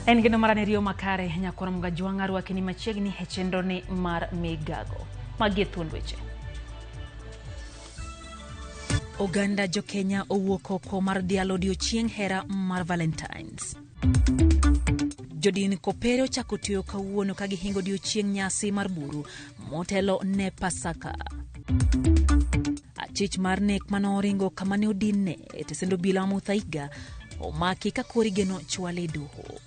En geno mara ni riyo makare nyakwar Mgajwang'a rwaki ni machiegni e chenroni mar Migago. Magi e thuond weche. Oganda jo-Kenya owuok oko mar dhialo odiochieng' hera mar Valentines. Jodin Kopere ochako tiyo kawuono ka gihingo odiochieng' nyasi mar buru motelo ne Pasaka. Achich mar nek mane oringo kama ne odinne e tesend obila ma Muthaiga omaki ka koro igeno chwale e doho.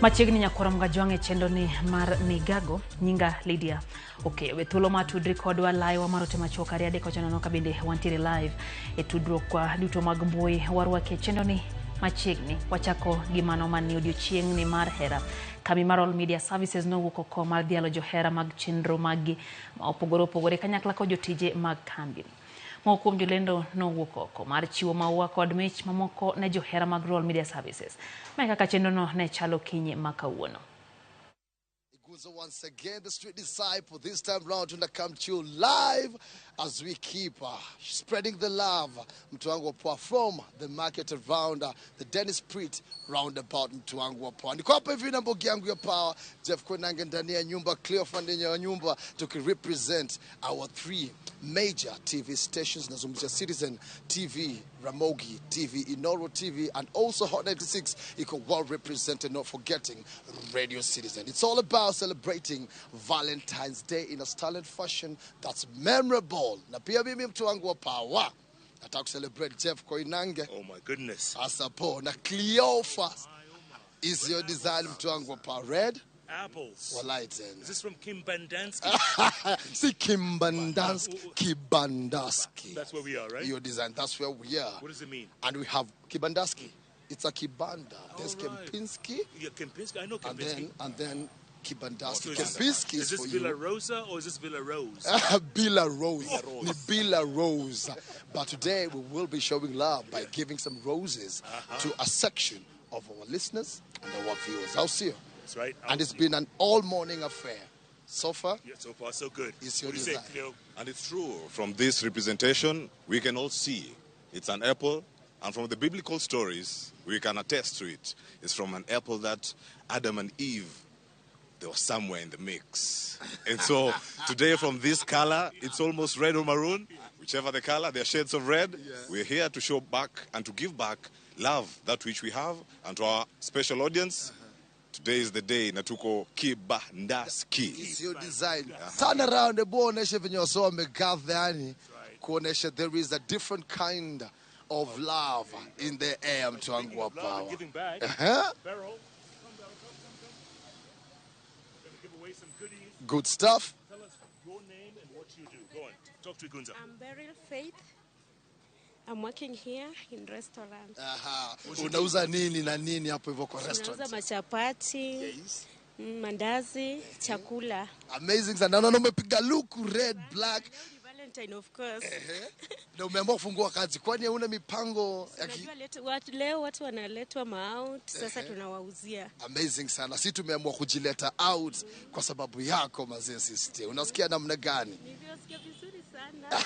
Machiegni nyakwara Mgajwang' e chenroni mar Migago, nyinga Lydia Okay, we thuolo ma tudri kodwa live wa mar ote machuok ariyo adek ocho nono ka bende wantiere live e tudruok kwa duto mag mbui warwake chenro ni machiegni wachako gi mano mani odiochieng' ni mar hera kambi mar All Media Services nowuok oko mar dhialo johera mag chenro maggi ma opogore opogore kanyakla kod jotije mag kambi moko kuom jolendo nowuok oko mar chiwo maua kod mich mamoko ne johera mag Royal Media Services mae kaka chenrono ne chalo kinyi ma kawuono. Guzo once again, the street disciple. This time round, to come to you live as we keep spreading the love. Mtu wangu wa poa from the market around the Dennis Pritt roundabout. Mtu wangu wa poa, niko hapa hivi na mbogi yangu ya power, Jeff Koinange ndani ya nyumba, Cleofa ndani ya nyumba, tukirepresent our three major TV stations. Nazungumzia Citizen TV, Ramogi TV, Inoro TV, and also Hot 96 iko well represented, not forgetting Radio Citizen. It's all about celebrating Valentine's Day in a style and fashion that's memorable. Na pia mimi mtu wangu wa power nataka kucelebrate Jeff Koinange. Oh my goodness. Asapo na Cleofa is your design mtu wangu wa power. Red apples. Walai tena. Is this from Kim Bandansky? Si Kimbandansky, Kibandaski. That's where we are, right? Your design, that's where we are. What does it mean? And we have Kibandaski. It's a Kibanda. There's All right. Kempinski. Yeah, Kempinski. I know And Kempinski. then Kibandaski. So is this- Kempinski is is this for Villa you. Rosa or is this Villa Rose? Bila Rose. Ni Bila Rose. But today we will be showing love by giving some roses to a section of our listeners and our viewers. I'll see you. That's right. And it's been an all-morning affair. So far, Yeah, so far so good. It's your What do you say, design. Cleo? And it's true. From this representation, we can all see it's an apple. And from the biblical stories, we can attest to it. It's from an apple that Adam and Eve, they were somewhere in the mix. And so today from this color, it's almost red or maroon, whichever the color, there are shades of red. We're here to show back and to give back love, that which we have, and to our special audience. Today is the day Natuko Kibandaski. It's your design. Turn around, hebu oneshe venye wasee wamegather, yani kuonesha there is a different kind of love in the air, mtu wangu wa Love and power. giving back. Beryl, come, Beryl, come, come, come. We're gonna give away some goodies. Good stuff. Tell us your name and what you do. Go on. Talk to Igunza. I'm Beryl Faith. I'm working here in restaurant. Aha. Unauza nini na nini hapo hivyo kwa Tunauza restaurant? machapati, mandazi, chakula. Amazing sana. Naona umepiga luku red, black. Valentine of course. Na umeamua kufungua kazi. Kwani hauna mipango ya ki... Unajua leo watu wanaletwa maout, sasa tunawauzia. Amazing sana. Si tumeamua kujileta out kwa sababu yako mazee sister. Unasikia namna gani? Nilivyosikia vizuri sana.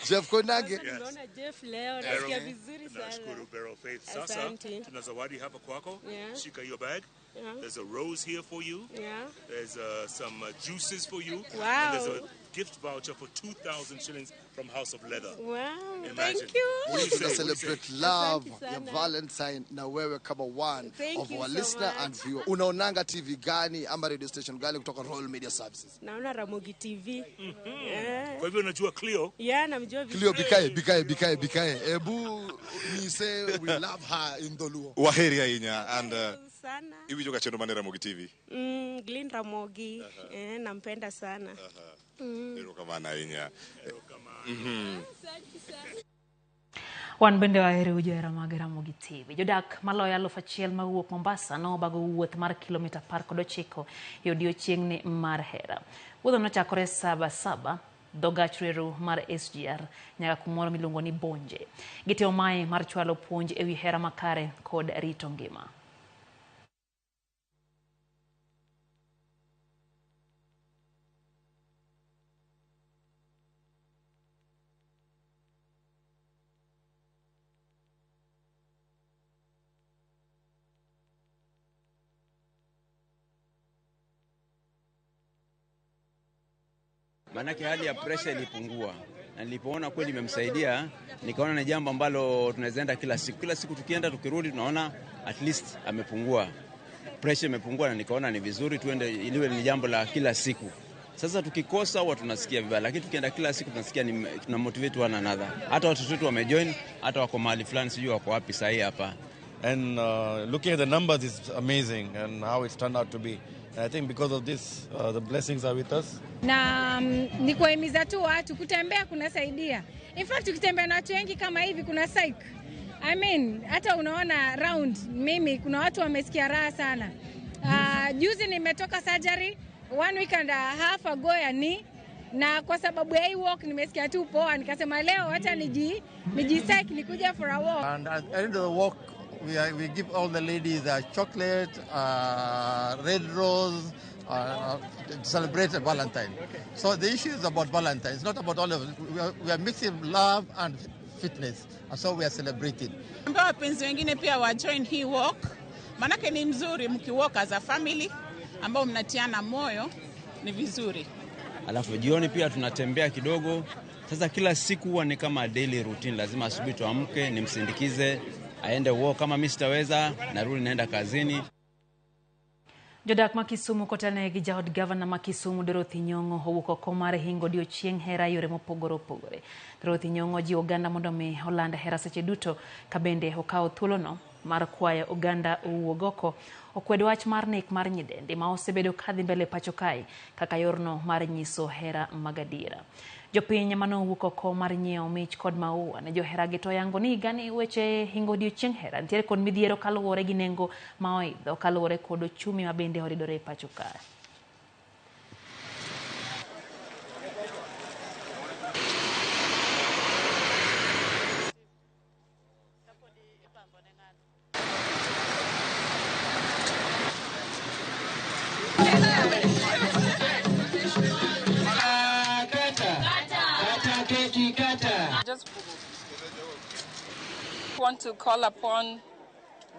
Jeff Koinange. Kwanza nimeona Jeff leo, nasikia vizuri sana. Nashukuru Beryl Faith. Sasa Asante. tuna zawadi hapa kwako. Yeah. Shika your bag. Yeah. There's a rose here for you. Yeah. There's some juices for you. Wow. And there's a gift voucher for 2,000 shillings from House of Leather. Wow, Imagine. thank you. What do you say? Tuna What do you say? celebrate love Asante ya sana. Valentine na wewe kama one Thank of you our so listener much. and viewer. Unaonanga TV gani ama radio station gani kutoka Royal Media Services? Naona Ramogi TV. Yeah. Kwa hivyo unajua Cleo, Yeah, namjua vizuri. Cleo, bikae, bikae, bikae, bikae. Ebu ni say we love her in Dholuo. Waheri ahinya and sana. iwinjo ka chenro mane Ramogi TV. Glyn Ramogi. Nampenda sana. Erokamano ahinya. Wan bende wahero johera mag Ramogi TV. Jodak maloyo 1,000 mawuok Mombasa nobago wuoth mar kilomita 19 e odiochieng'ni mar hera. Wuodhno nochakore saba saba dho gach reru mar SGR nyaka kumoro miluongo ni Bonje. Gitimo mae mar chwalo puonj ewi hera makare kod rito ngima. Maanake hali ya pressure ilipungua, na nilipoona kweli imemsaidia, nikaona ni jambo ambalo tunaweza enda kila siku. Kila siku tukienda tukirudi, tunaona at least amepungua, pressure imepungua, na nikaona ni vizuri tuende, iliwe ni jambo la kila siku. Sasa tukikosa huwa tunasikia vibaya, lakini tukienda kila siku tunasikia ni, tuna motivate one another. Hata watoto wetu wamejoin, hata wako mahali fulani, sijui wako wapi sahii hapa. And looking at the numbers is amazing and how it's turned out to be. And I think because of this, the blessings are with us. Na ni kuwahimiza tu watu kutembea kunasaidia. In fact, ukitembea na watu wengi kama hivi kuna psych. I mean, hata unaona round mimi kuna watu wamesikia raha sana. Juzi nimetoka surgery 1 week and a half ago ya knee, na kwa sababu ya hii walk nimesikia tu poa, nikasema leo acha niji psych nikuja for a walk. And at the end of the walk we give all the ladies chocolate, red rose, to celebrate Valentine. So the issue is about Valentine. It's not about all of us. We are mixing love and fitness, and so we are celebrating. Ambao wapenzi wengine pia wa join hii walk, manake ni mzuri mkiwalk as a family ambao mnatiana moyo, ni vizuri. Alafu jioni pia tunatembea kidogo. Sasa kila siku huwa ni kama daily routine, lazima asubuhi tuamke nimsindikize aende walk, kama mimi sitaweza narudi naenda kazini. Jodak ma Kisumu kotelne gi jaod gavana ma Kisumu Dorothy Nyong'o owuok oko mar hingo odiochieng' hera yore mopogore opogore. Dorothy Nyong'o jiwo oganda mondo mi oland hera seche duto ka bende okawo thuolono mar kwayo oganda owuog oko okwed wach mar nek mar nyidendi ma osebedo kadhi mbele pacho kae kaka yorno mar nyiso hera mag adiera. Jopiny manowuok oko mar nyiewo mich kod maua ne joheragi to oyango ni higani weche hingo odiochieng' hera nitiere kod midhiero kaluwore gi nengo ma oidho kaluwore kod ochumi ma bende oridore e pacho kae. Just want to call upon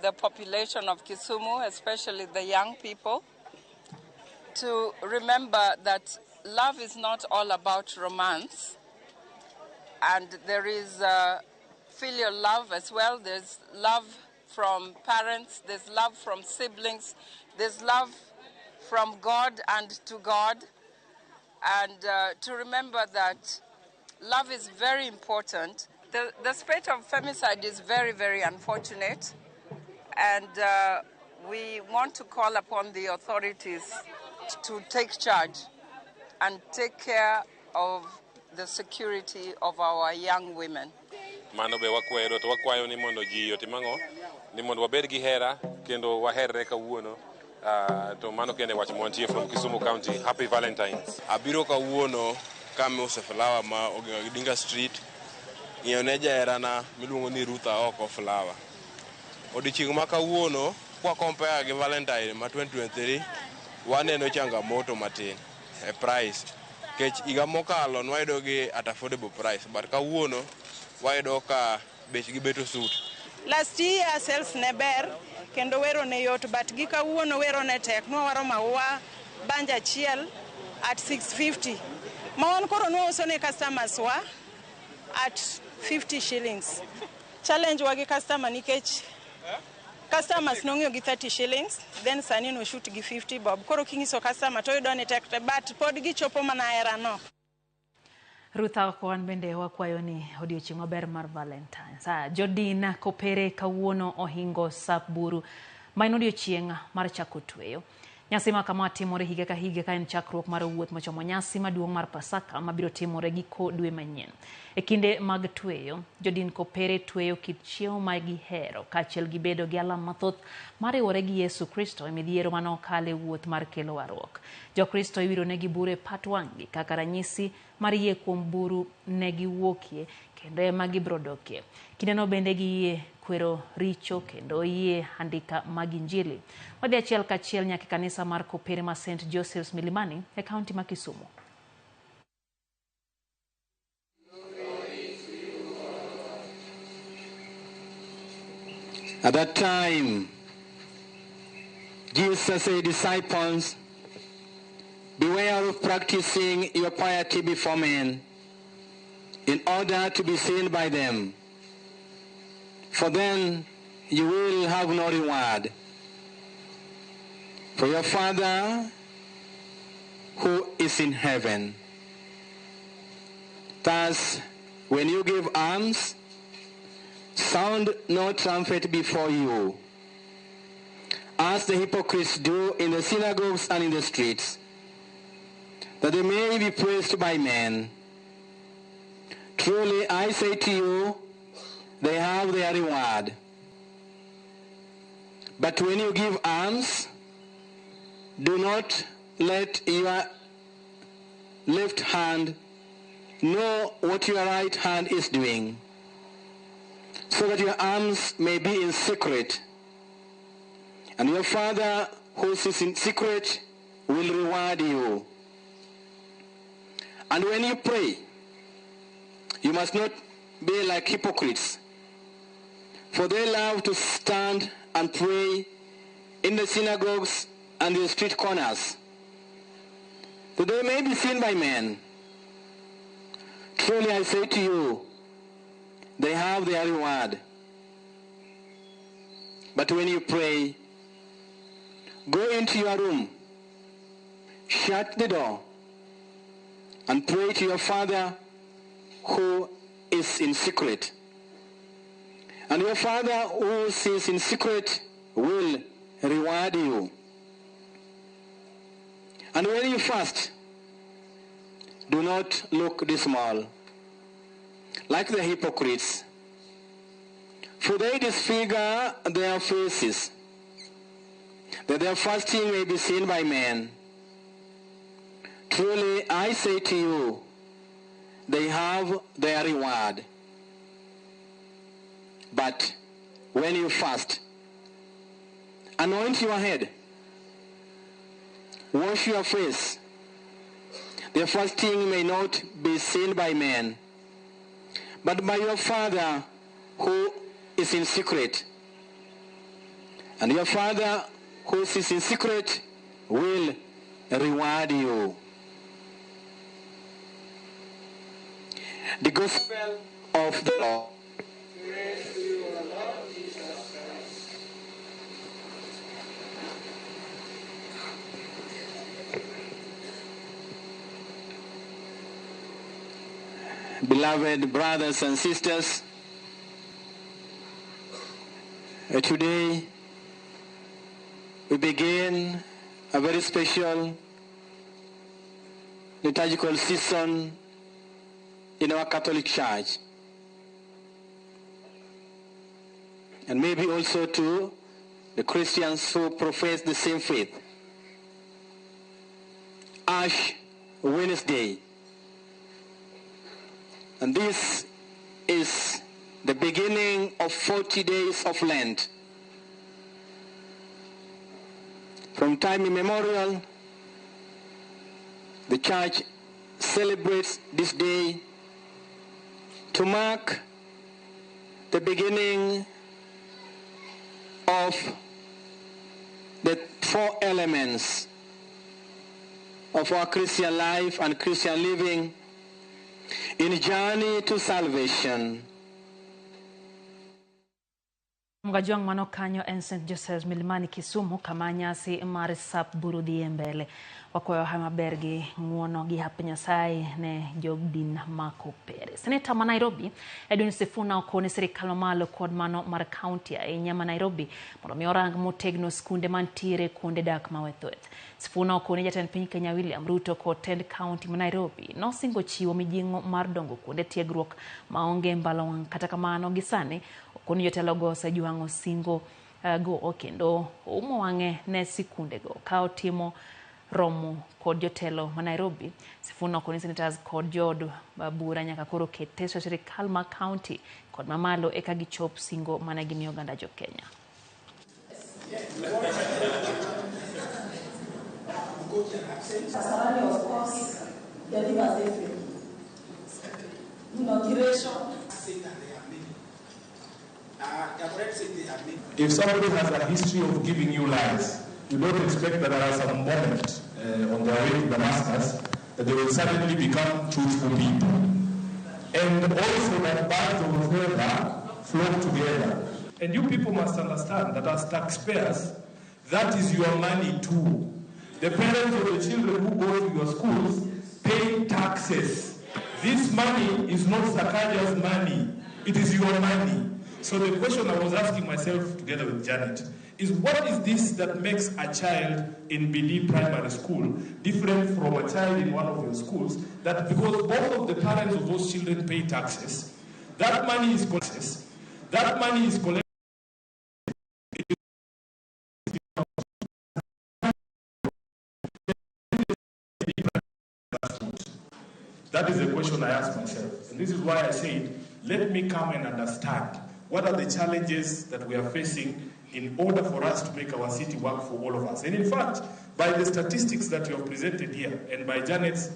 the population of Kisumu, especially the young people, to remember that love is not all about romance, and there is filial love as well. There's love from parents, there's love from siblings, there's love from God and to God, and to remember that love is very important. The spate of femicide is very, very unfortunate, and we want to call upon the authorities to take charge and take care of the security of our young women. Mano be wakwero to wakwayo ni mondo ji otim ang'o, ni mondo wabed gi hera kendo waherre kawuono. To mano kende wach mwantie from Kisumu County. Happy Valentine's. Abiro kawuono kama uso flower ma Oginga Odinga Street, ng'iewo ne jaherana miluongo ni Ruth Aoko flower. Odiochieng' ma kawuono kwa compare gi Valentine ma 2023, waneno changamoto matin e price. Nikech higa mokalo nwayudo gi at affordable price, but kawuono wayudo ka bechgi bet osut. Last year sales ne ber kendo wero ne yot, but gi kawuono wero ne tek. Nwawaro maua bunch achiel at 650. Ma wan koro nwauso ne customers wa at 50 shillings. Challenge wa gi customer nikech customers nong'iewo gi 30 shillings, then sani no shoot gi 50 bob. Koro king'iso customer to yudo ni tek te, but pod gichopo mana hera no. Ruth Aoko, wan bende wakwayo ni odiochieng' maber mar Valentines. Jodin Kopere kawuono ohingo sap buru ma en odiochieng' mar chako tweyo. Nyasi ma kama timore higa ka higa ka en chakruok mar wuoth mochomo nyasi maduong' mar Pasaka mabiro timore giko dwe manyien. E kinde mag tweyo, jodin Kopere tweyo kit chiemo ma gihero kaachiel gi bedo gi alam mathoth mariwore gi Yesu Kristo e midhiero manokale wuoth mar kelo warruok. Jokristo iwiro negi buru e pat wang'gi kaka ranyisi mar yie kuom buru ne giwuokie kendo ema gibiro dokie. Kindeno bende giyie kwero richo kendo yie andika mag Injili. Wadhi achiel kachiel nyaka e kanisa mar Kopere ma St. Joseph's Milimani e kaunti ma Kisumu. At that time, Jesus said, disciples, Beware of practicing your piety before men, in order to be seen by them, for then you will have no reward. For your Father who is in heaven. Thus, when you give alms, sound no trumpet before you, as the hypocrites do in the synagogues and in the streets, that they may be praised by men. Truly, I say to you, they have their reward. But when you give alms, do not let your left hand know what your right hand is doing, so that your alms may be in secret, and your Father who sees in secret will reward you. And when you pray, you must not be like hypocrites, for they love to stand and pray in the synagogues and the street corners, that they may be seen by men. Truly I say to you, they have their reward. But when you pray, go into your room, shut the door, and pray to your Father who is in secret. And your Father who sees in secret will reward you. And when you fast, do not look dismal, like the hypocrites, for they disfigure their faces, that their fasting may be seen by men. Truly, I say to you, they have their reward. But when you fast, anoint your head, wash your face, the fasting may not be seen by men, but by your Father who is in secret. And your Father who sees in secret will reward you. The Gospel of the Lord. Praise to you, O Lord Jesus Christ. Beloved brothers and sisters, today we begin a very special liturgical season in our Catholic Church, and maybe also to the Christians who profess the same faith. Ash Wednesday. And this is the beginning of 40 days of Lent. From time immemorial, the Church celebrates this day to mark the beginning of the four elements of our Christian life and Christian living in journey to salvation. Mgajwang mano kanyo en St. Joseph's Milimani Kisumu kama nyasi mar sap buru dhi mbele. Wakwayo hayo maber gi ng'uono gi hap Nyasaye ne jog din makopere. Seneta ma Nairobi Edwin Sifuna okone sirikal mamalo kod mano mar kaunti ahinya ma Nairobi mondo mi orang motegno skunde mantiere kuonde dak mawethoeth. Sifuna okone jatend piny Kenya William Ruto kod tend kaunti ma Nairobi nosingo chiwo mijing'o mar dongo kuonde tiegruok maonge mbalo wang'. Kata kamano gi sani okone jotelogo osejwang'o singo go kendo oumo wang'e ne sikundego ka otimo romo kod jotelo ma Nairobi. Sifuna okoni senators kod jood bura nyaka koro ket teso sirikal ma kaunti kod mamalo eka gichop singo mane gimiyo oganda jo Kenya. Kasarani, of course, delivers everything. Inauguration. If somebody has a history of giving you lies, You don't expect that at some moment on their way to Damascus that they will suddenly become truthful people. And also that birds of a feather flock together. And you people must understand that as taxpayers, that is your money too. The parents of the children who go to your schools pay taxes. This money is not Sakaja's money. It is your money. So the question I was asking myself together with Janet is, what is this that makes a child in BD primary school different from a child in one of your schools? That because both of the parents of those children pay taxes, that money is collected. That money is collected. That is the question I ask myself. And this is why I said, let me come and understand what are the challenges that we are facing in order for us to make our city work for all of us. And in fact, by the statistics that you have presented here, and by Janet's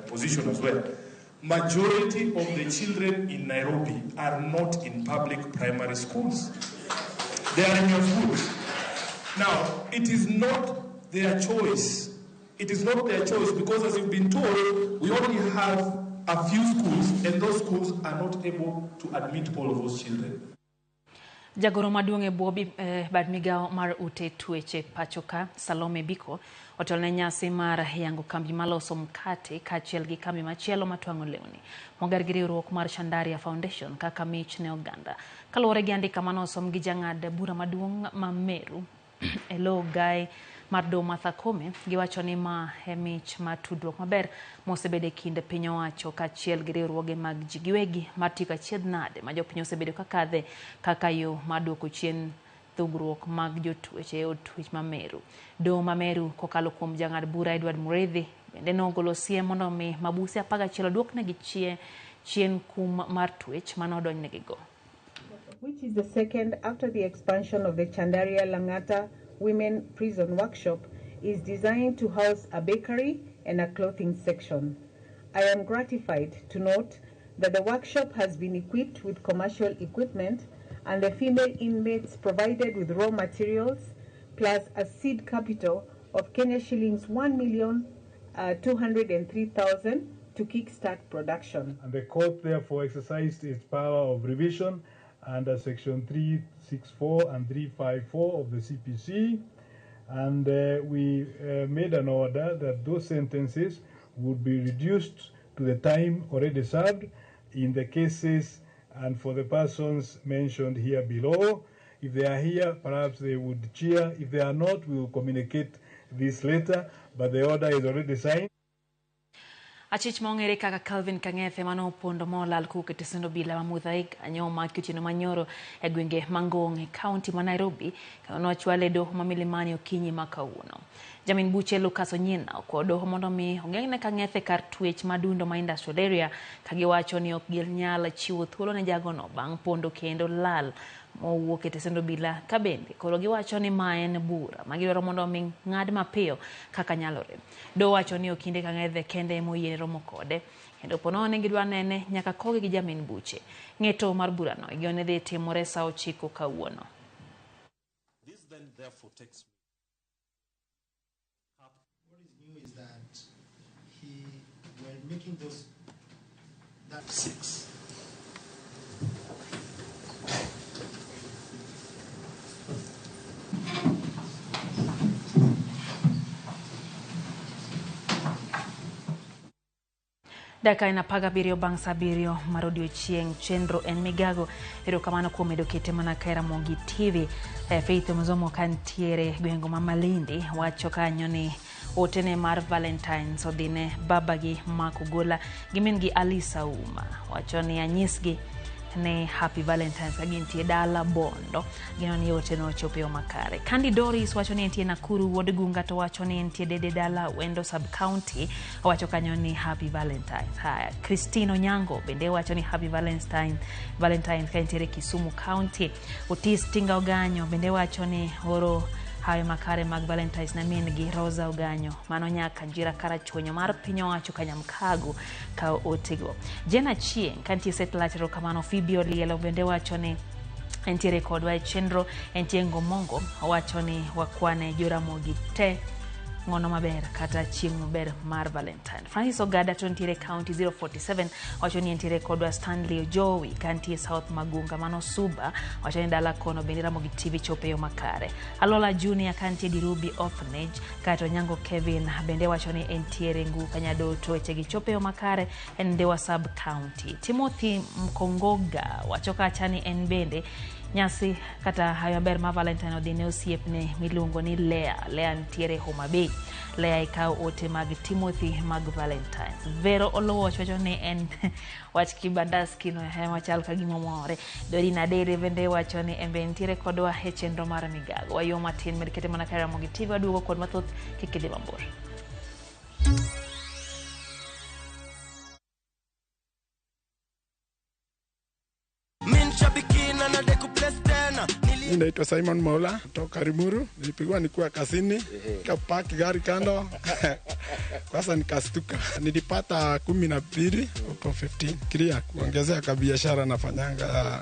position as well, majority of the children in Nairobi are not in public primary schools. They are in your schools. Now, it is not their choice. It is not their choice because, as you've been told, we only have a few schools, and those schools are not able to admit all of those children. Jagoro maduong' e bwo bad migawo mar ute tueche pacho ka Salome Biko otelo ne nyasi mar yango kambi maloso mkate kaachiel gi kambi machielo matwang'o lewni moger gi riwruok mar Chandaria Foundation kaka mich ne oganda. Kaluwore gi andika manosom gi jang'ad bura maduong' ma Meru e lo gai mar doho Martha Koome, giwacho ni ma e mich mar tudruok maber mosebedo e kind piny owacho kaachiel gi riwruoge mag ji giwegi mar tieko achiedh nade ma jopiny osebedo ka kadhe kaka yo mar duoko chien thugruok mag jotweche e od twech ma Meru. Doho ma Meru kokalo kuom jang'ad bura Edward Mureithi bende nogolo siem mondo mi mabuse 11 oduoknegi chien kum mar twech manodonjnegigo. Which is the second after the expansion of the Chandaria Langata Women Prison Workshop, is designed to house a bakery and a clothing section. I am gratified to note that the workshop has been equipped with commercial equipment and the female inmates provided with raw materials plus a seed capital of Kenya shillings 1,203,000 to kickstart production. And the court therefore exercised its power of revision under section 364 and 354 of the CPC, and we made an order that those sentences would be reduced to the time already served in the cases and for the persons mentioned here below. If they are here, perhaps they would cheer. If they are not, we will communicate this later, but the order is already signed. Achich ma ong'ere kaka Calvin Kang'ethe mane opondo molal kowuok e tesend obila ma Muthaika omaki otieno manyoro e gwenge Mangong' e kaunti ma Nairobi kendo nochwale e doho ma Milimani okinyi ma kawuono. Jamin buche Lucas Onyiena okwayo doho mondo mi ogeng'ne Kang'ethe kar twech madundo ma Industrial Area ka giwacho ni ok ginyal chiwo thuolo ne jagono bang' pondo kendo lal mowuok e tesend obila ka bende koro giwacho ni ma en bura ma gidwaro mondo mi ng'ad mapiyo kaka nyalore. Doho wacho ni okinde Kang'ethe kende ema oyiene romo kode kendo po nono ni gidwa nene nyaka koge gi jamin buche. Ng'eto mar burano igeno ni dhi timore sa 9 kawuono. This then therefore takes What is new is that he, when making those that 6. Dakika en 17 bang' sa 7 mar odiochieng'. Chenro en migago. Erokamano kuom medo kete mana ka e Ramogi TV. Faith Mzomo kantiere gweng' ma Malindi wacho kanyo ni otene mar Valentines odhine babagi Mark Ogola gi min gi Alisa Uma. Wacho ni anyisgi ne Happy Valentines ka gintie dala Bondo. Gino ni ote no ochopo e yo makare. Candy Doris wacho ni entie Nakuru. Wuod Gunga to wacho ni entie Dede Dala Wendo Sub County. Owacho kanyo ni Happy Valentines. Haya, Christine Onyango bende wacho ni Happy Valentines ka entiere Kisumu County. Otis Tinga Oganyo bende wacho ni oro hawi makare mag Valentines na min gi Rosa Oganyo. Mano nyaka Njira Karachuonyo mar piny owacho Kanyamkago ka otego. Jena Chieng' kantie Satellite erokamano. Phoebe Olielo bende wacho ni Entiere kodwa e chenro, entie Ngomongo, owacho ni wakwane Joramogi te ng'ono maber kata chieng' maber mar Valentine. Francis Ogada to nitiere county 047 wacho ni entiere kodwa. Stanley Ojowi kantie South Magunga mano Suba wacho ni dala kono bende Ramogi TV chopo e yo makare. Alola Junior kantie Dirubi Orphanage, kaeto Nyango Kevin bende wacho ni entiere Nguka Nyadoto, wechegi chopo e yo makare en Ndewa sub county. Timothy Mkongoga wacho kacha ni en bende nyasi kata hayo maber ma Valentine odhi ne osiepne miluongo ni Lea. Lea nitiere Homa Bay. Lea ikawo ote mag Timothy mag Valentines. Vero Oluoch wacho ni en wach kibandaski no ema chal ka gima more. Dorina Dere bende wacho ni en be nitiere kodwa e chenro mar migago. Wayo matin med kete mana kare Ramogi TV waduogo kod mathoth kik idhi mabor. Min shabiki na nade kuplace tena. Mi naitwa Simon Maula kutoka Limuru. Nilipigwa nikiwa kazini, nikapaki gari kando, kwanza nikastuka. Nilipata 12 out of 15. Kiria kuongezea ka biashara nafanyanga ya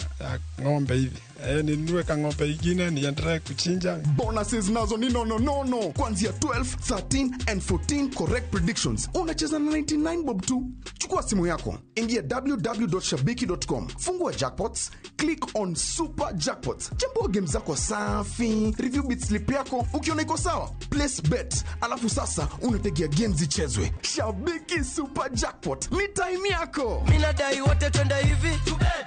ng'ombe hivi. Ninunue ka ng'ombe ingine niendelee kuchinja. Bonuses nazo ni nono nono kuanzia 12, 13 and 14 correct predictions. Unacheza na 99 bob tu. Chukua simu yako, ingia www.shabiki.com, fungua jackpots, click on super jackpots, chambua game zako safi, review bet slip yako, ukiona iko sawa, place bet, alafu sasa unategea game zichezwe. Shabiki Super Jackpot ni time yako. Mi nadai wote twende hivi.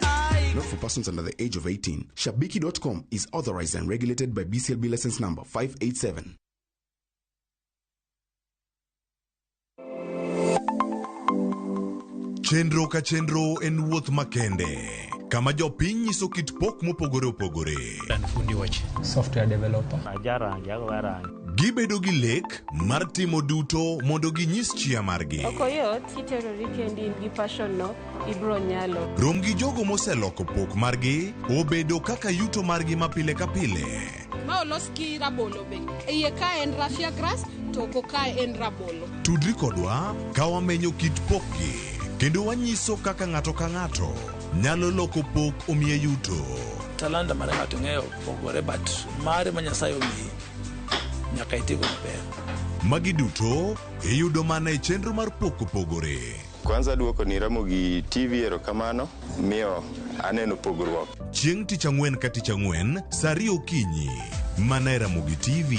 Ai. Not for persons under the age of 18. Shabiki.com is authorized and regulated by BCLB license number 587. Chenro ka chenro en wuoth makende kama jopiny nyiso kit pok mopogore opogore. Fundi weche software developer. Gibedo gi lek mar timo duto mondo ginyis chia margi. Ok oyot kiterori kendi in gi passion no ibro nyalo. Rom gi jogo moseloko pok margi obedo kaka yuto margi ma pile ka pile. Ma olos gi rabolo be. E iye ka en raffia grass to oko ka en rabolo. Tudri kodwa ka wamenyo kit pokgi kendo wanyiso kaka ng'ato ka ng'ato nyalo loko pok omiye yuto. Talanta mar ng'ato ng'eyo pogore, but mare ma Nyasaye omiyi nyaka itigo maber. Magi duto iyudo mana e chenro mar pok opogore. Kwanza duoko ni Ramogi TV erokamano miyo aneno pogruok. Chieng' tich ang'wen ka tich ang'wen sa 2 okinyi mana e Ramogi TV.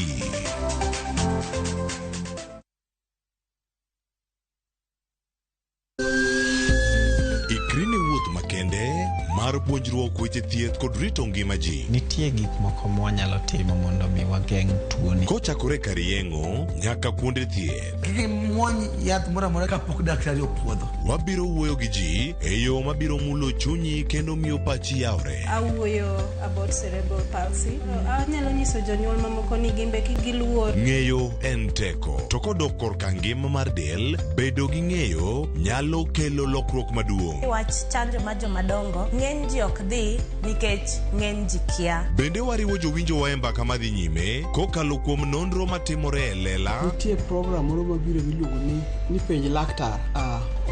Ikri ne wuoth makende mar puonjruok weche thieth kod rito ngima ji. Nitie gik moko mwanyalo timo mondo mi wageng' tuoni. Kochakore kar yeng'o nyaka kuonde thieth. Kik imuony yath moro amora kapok daktari opuodho. Wabiro wuoyo gi ji e yo mabiro mulo chunyi kendo miyo pachi yawre. Awuoyo about cerebral palsy. Anyalo nyiso jonyuol mamoko ni gin be kik giluor. Ng'eyo en teko, to kodok korka ngima mar del, bedo gi ng'eyo nyalo kelo lokruok maduong'. Wach chanjo mar jomadongo, ng'eny ji ok dhi nikech ng'eny ji kia. Bende wariwo jowinjowa e mbaka madhi nyime kokalo kuom nonro matimore e lela. Nitie program moro mabiro miluongo ni penj laktar.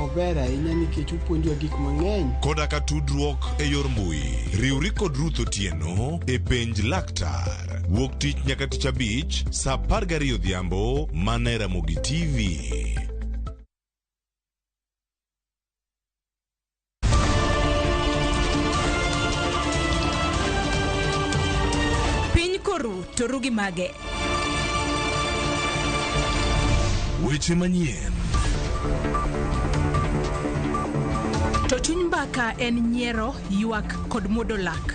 Ober ahinya nikech opuonjowa gik mang'eny. Koda ka tudruok e yor mbui. Riwri kod Ruth Otieno e penj laktar. Wuok tich nyaka tich abich sa 12 odhiambo mana e Ramogi TV. Piny koru to ru gi mage. Weche manyien. To chuny mbaka en nyiero, ywak kod muodo lak.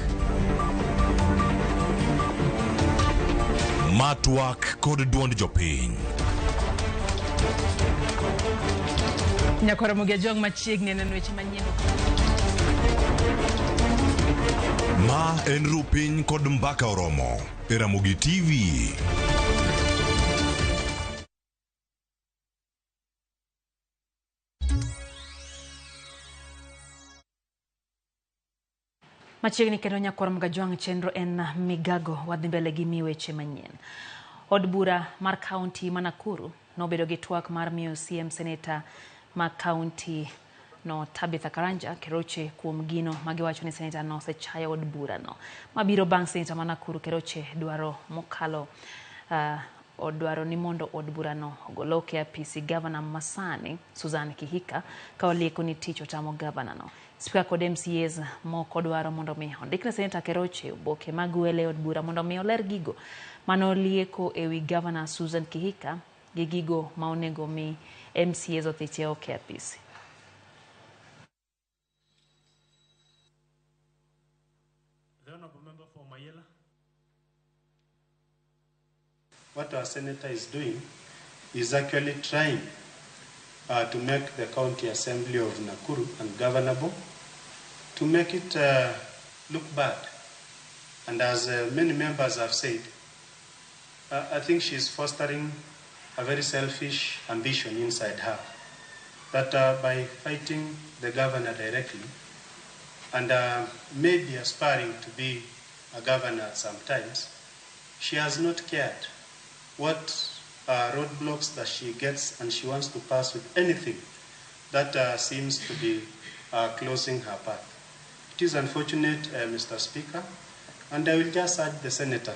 Matwak kod duond jopiny. Nyakwar Ramogi Ajwang' machiegni neno weche manyien. Ma en Rupiny kod Mbaka Oromo e Ramogi TV. Machiegni kendo nyakwar Ramogi Ajwang' chenro en migago wadhi mbele gi mi weche manyien. Od bura mar kaunti ma Nakuru nobedo gi twak mar miyo CM seneta ma kaunti no Tabitha Karanja Keroche kuom gino magiwacho ni seneta no osechayo od burano. Mabiro bang' seneta ma Nakuru Keroche dwaro mokalo odwaro ni mondo od burano ogol oko e apisi gavana masani Susan Kihika ka olieko ni tich otamo gavana no. Spika kod MCAs moko dwaro mondo mi ondikne seneta Keroche oboke mag welo e od bura mondo mi oler gigo mane olieko ewi gavana Susan Kihika gi gigo ma onego mi MCAs othiche oko e apisi. The Honourable Member for Mayela. What our senator is doing is actually trying to make the County Assembly of Nakuru ungovernable, to make it look bad. And as many members have said, I think she's fostering a very selfish ambition inside her, that by fighting the governor directly and maybe aspiring to be a governor sometimes, she has not cared what roadblocks that she gets, and she wants to pass with anything that seems to be closing her path. It is unfortunate, Mr. Speaker, and I will just urge the senator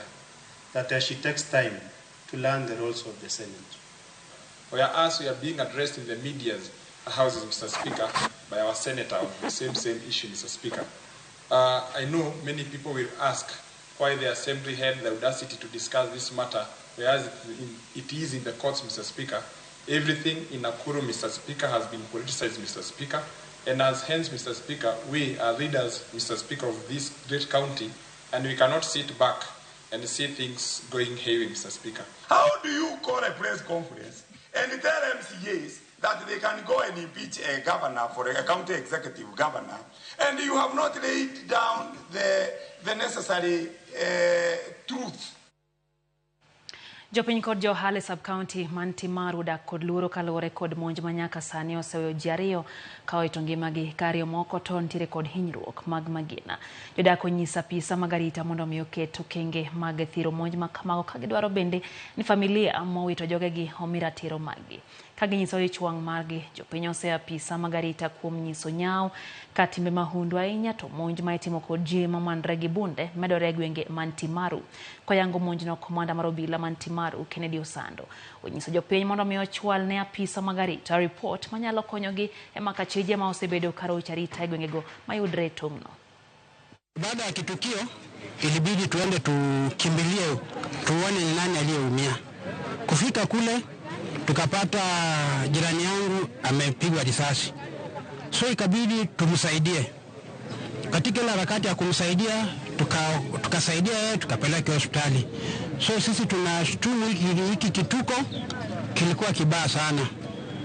that she takes time to learn the roles of the Senate. Whereas we are being addressed in the media's houses, Mr. Speaker, by our senator on the same issue, Mr. Speaker. I know many people will ask why the Assembly had the audacity to discuss this matter, whereas it is in the courts, Mr. Speaker. Everything in Nakuru, Mr. Speaker, has been politicized, Mr. Speaker. And as hence, Mr. Speaker, we are leaders, Mr. Speaker, of this great county, and we cannot sit back and see things going haywire, Mr. Speaker. How do you call a press conference and tell MCAs that they can go and impeach a governor for a county executive governor, and you have not laid down the necessary truth? Jopiny kod jo ohala e sub-county man Timaru odak kod luoro kaluwore kod monj ma nyaka sani oseweyo ji ariyo ka owito ngimagi ka ariyo moko to nitiere kod hinyruok mag magina. Jodak onyiso apisa mag arita mondo mi oket okenge mag thiro monj ma kamago ka gidwaro bende ni familia mowito jogegi omi ratiro maggi. Ka ginyiso ich wang' margi, jopiny oseyo apisa mag arita kuom nyiso nyawo ka timbe mahundu ahinya to monj ma itimo kod ji mamanre gi bunde medore e gwenge man Timaru. Koyango monjno, komanda mar obila man Timaru Kennedy Osando onyiso jopiny mondo mi ochwal ne apisa mag arita ripot manyalo konyogi e mako achije ma osebedo karocho arita e gwengego mayudre e tong'no. Baada ya kitukio ilibidi tuende tukimbilie tuone ni nani aliyeumia. Kufika kule tukapata jirani yangu amepigwa risasi, so ikabidi tumsaidie. Katika ile harakati ya kumsaidia tukasaidia yeye, tukapeleka hospitali. So sisi tunashtumu hiki kituko kilikuwa kibaya sana,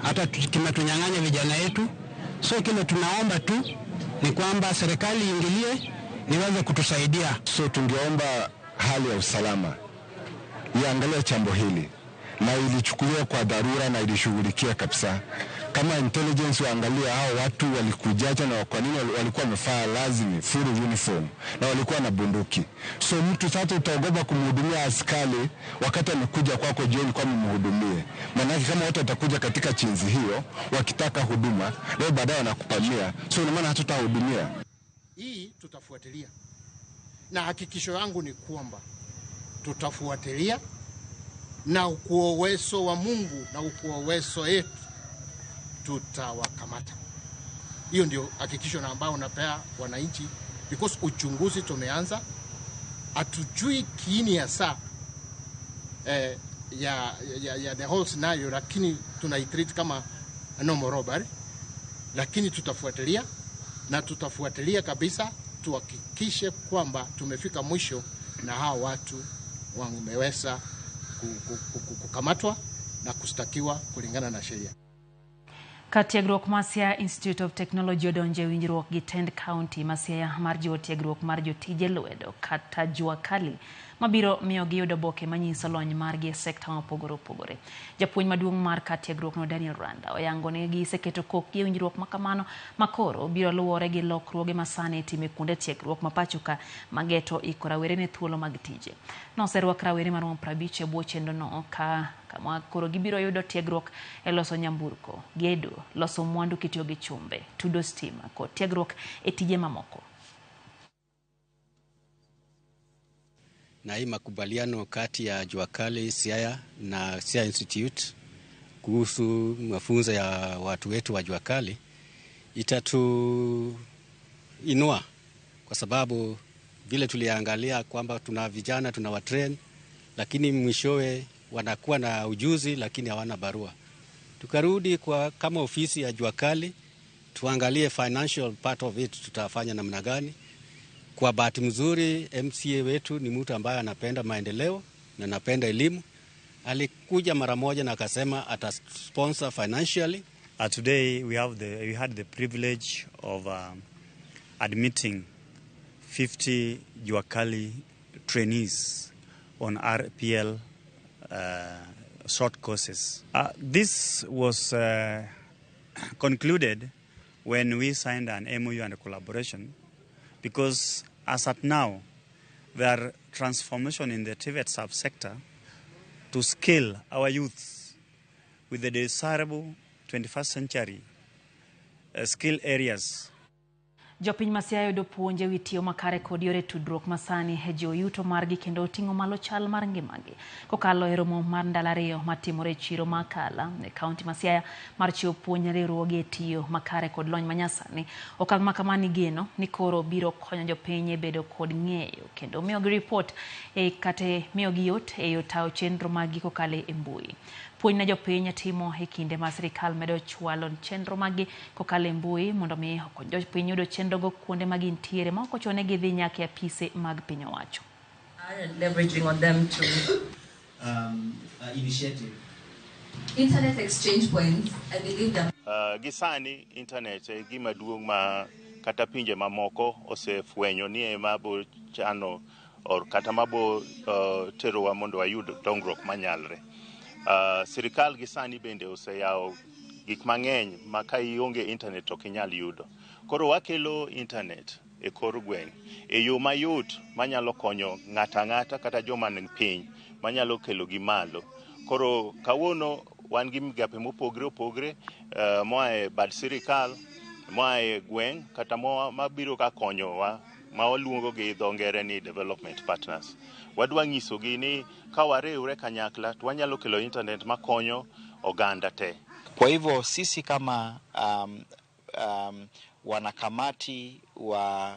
hata kimetunyang'anya vijana yetu. So kile tunaomba tu ni kwamba serikali iingilie niweze kutusaidia. So tungeomba hali ya usalama iangalie jambo hili na ilichukuliwa kwa dharura na ilishughulikia kabisa. Kama intelligence waangalie hao watu walikujaje na kwa nini walikuwa wamevaa lazimi full uniform na walikuwa na bunduki. So mtu sasa utaogopa kumhudumia askari wakati amekuja kwako jioni kwa mhudumie. Maana kama watu watakuja katika chinzi hiyo wakitaka huduma, leo baadaye wanakupamia. So ina maana hatutahudumia. Hii tutafuatilia. Na hakikisho yangu ni kwamba tutafuatilia na kwa uwezo wa Mungu na kwa uwezo wetu tutawakamata. Hiyo ndio hakikisho na ambao napea wananchi, because uchunguzi tumeanza, hatujui kiini hasa ya the whole scenario, lakini tunaitreat kama normal robbery, lakini tutafuatilia na tutafuatilia kabisa tuhakikishe kwamba tumefika mwisho na hao watu wameweza kukamatwa na kushtakiwa kulingana na sheria. Kar tiegruok ma Siaya Institute of Technology odonjo e winjruok gi tend county ma Siaya mar jiwo tiegruok mar jotije lwedo kata jua kali mabiro miyo giyud oboke manyiso lony margi e sekta mopogore opogore. Japuonj maduong' mar kar tiegruokno Daniel Randa oyango ni giseketo kokgi e winjruok makamano makoro biro luwore gi lokruoge masani itimo e kuonde tiegruok ma pacho ka mageto iko rawere ne thuolo mag tije. Noserwak rawere maromo 50 e bwo chenrono ka kama koro gibiro yudo tiegruok e loso nyamburko, gedo, loso mwandu kitiyo gi chumbe, tudo stima kod tiegruok e tije mamoko. Na hii makubaliano kati ya Jua Kali Siaya na Siaya Institute kuhusu mafunzo ya watu wetu wa Jua Kali itatuinua, kwa sababu vile tuliangalia kwamba tuna vijana tunawatrain, lakini mwishowe wanakuwa na ujuzi lakini hawana barua. Tukarudi kwa kama ofisi ya Jua Kali tuangalie financial part of it, tutafanya namna gani. Kwa bahati mzuri MCA wetu ni mtu ambaye anapenda maendeleo na anapenda elimu. Alikuja mara moja na akasema ata sponsor financially. Today we had the privilege of admitting 50 Jua Kali trainees on RPL short courses. This was concluded when we signed an MOU and a collaboration, because as at now, there are transformation in the TVET subsector to scale our youths with the desirable 21st century skill areas. Jopiny ma Siaya yudo puonj ewi tiyo makare kod yore tudruok masani e jiwo yuto margi kendo ting'o malo chal mar ngimagi. Kokalo e romo mar ndalo ariyo matimore e chiro ma Akala e kaunti ma Siaya mar chiwo puonj ne riwruoge e tiyo makare kod lony manyasani. Okang' ma kamano igeno ni koro biro konyo jopiny e bedo kod ng'eyo kendo miyogi ripot e kata miyogi yot e tayo chenro maggi kokalo e mbui. Puonj ne jopiny timo e kinde ma sirikal medo chwalo chenro maggi kokalo e mbui mondo mi okony jopiny yudo chenrogo kuonde ma gintiere ma ok ochune gidhi nyaka e apise mag piny owacho. Leveraging on them to initiative. Internet exchange points, I believe that. Gi sani internet e gima duong' ma kata pinje mamoko osefwenyo ni ema bo chano or kata mabo terowa mondo wayud dongruok manyalre. Sirikal gi sani bende oseyawo gik mang'eny ma ka ionge internet ok inyal yudo. Koro wakelo internet e kor gweng' e yo mayot manyalo konyo ng'ato ang'ata kata joma ni piny manyalo kelo gi malo. Koro kawuono wan gi migape mopogre opogre moa e bad sirikal, moa e gweng' kata mabiro ka konyowa ma waluongo gi dho ngere ni development partners. Wadwa nyisogi ni ka wariwre kanyakla to wanyalo kelo internet makonyo oganda te. Kwa hivyo sisi kama wanakamati wa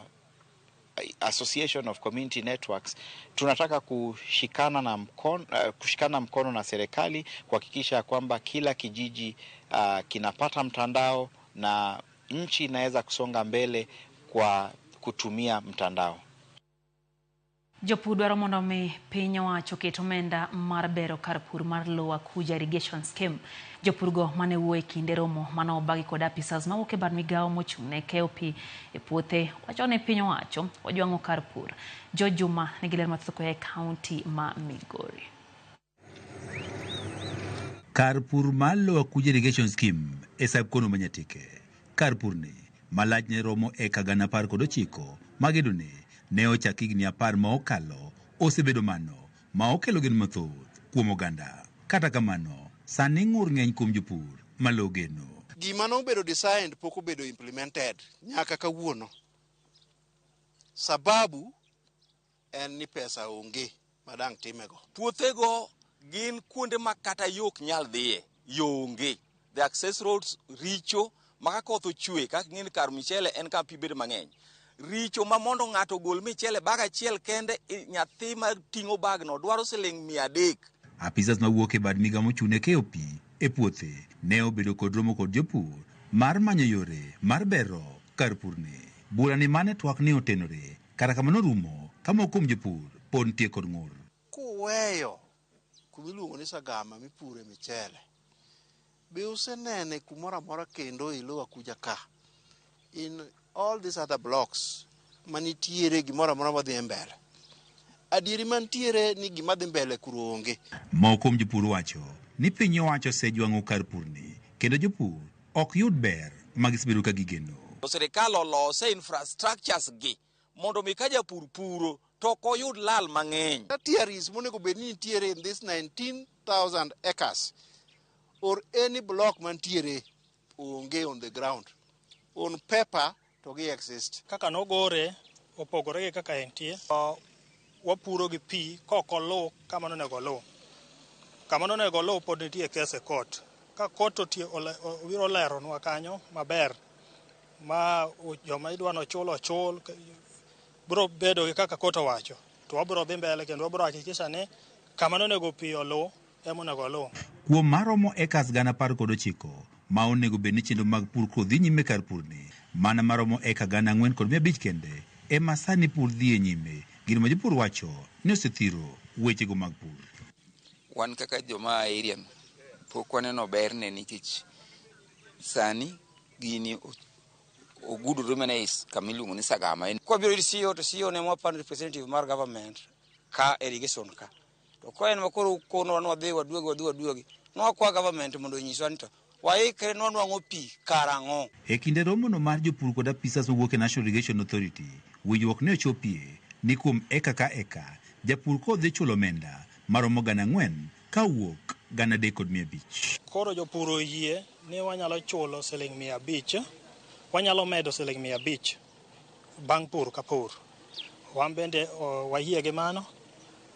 Association of Community Networks tunataka kushikana mkono na serikali kuhakikisha kwamba kila kijiji kinapata mtandao na nchi inaweza kusonga mbele kwa kutumia mtandao. Jopur dwaro mondo mi piny owacho oket omenda mar bero kar pur mar Lower Kuja Irrigation Scheme. Jopurgo mane wuoyo e kinde romo mane obagi kod apisas mawuok e bad migawo mochung' ne keyo pi e puothe wacho ni piny owacho ojwang'o kar pur. George Juma nigi ler mathoth koa e kaunti ma Migori. Kar pur mar Lower Kuja Irrigation Scheme e sub-kono ma Nyatike. Kar purni ma lachne romo eka 19,000 magedone ne ochak higni 10 ma okalo osebedo mano ma okelo geno mathoth kuom oganda. Kata kamano, sani ng'ur ng'eny kuom jopur malo geno. Gima nobedo designed pok obedo implemented nyaka kawuono. Sababu en ni pesa onge madang' timego. Puothego gin kuonde ma kata yo ok nyal dhiye, yo onge. The access roads richo ma ka koth ochwe kaka ing'e ni kar michele en kama pi bedo mang'eny. Richo ma mondo ng'ato ogol michele bag achiel kende, nyathi ma ting'o bagno dwaro siling 300. Apisas mawuok e bad migawo mochung' ne keyo pi e puothe ne obedo kod romo kod jopur mar manyo yore mar bero kar purni. Bura ni mane twak ne otenore, kata kamano rumo ka moko kuom jopur pod nitie kod ng'ur. Kuweyo kumiluongo ni Sagama mipure michele, be usenene kumoro amora kendo e Lower Kuja ka? In all these other blocks manitiere gimoro amora madhi e mbele, Adieri mantiere ni gima dhi mbele kuro onge. Moko kuom jopur wacho ni piny owacho osejwang'o kar purni kendo jopur ok yud ber ma gisebedo ka gigeno. Sirikal olose infrastructures gi mondo mi ka japur puro to ok oyud lal mang'eny. Tertiaries monego bed ni nitiere in this 19,000 acres or any block mantiere onge on the ground. On paper to gi exist. Kaka nogore opogore gi kaka entie. Wapuro gi pi kok oluw kama nonego oluw. Kama nonego oluw pod nitie kes e court. Ka court obiro leronwa kanyo maber ma joma idwa nochul ochul biro bedo gi kaka court owacho to wabiro dhi mbele kendo wabiro hakikisha ni kama nonego pi oluw ema onego oluw. Kuom maromo ekas 19,000 ma onego bed ni chenro mag pur koro dhi nyime kar purni, mana maromo eka 4,500 kende ema sani pur dhi e nyime, gino ma jopur wacho ni osethiro wechego mag pur. Wan kaka joma area pok waneno berne nikech sani gini ogudore mana e kama iluongo ni Sagama. Kwabiro ir CEO to CEO ne mwapando representative mar government ka irrigation ka. To ka en makoro ukonwa ni wadhi waduogi wadhi waduogi, nwakwa government mondo onyiswa ni to waikre ni wanwang'o pi karang'o. E kinde romono mar jopur kod apisas mowuok e National Irrigation Authority, winjruok ne ochopie ni kuom eka ka eka, japur kodhi chulo omenda maromo 4,000 kawuok 3,500. Koro jopur oyie ni wanyalo chulo siling 500, wanyalo medo siling 500 bang' pur ka pur. Wan bende wayie gi mano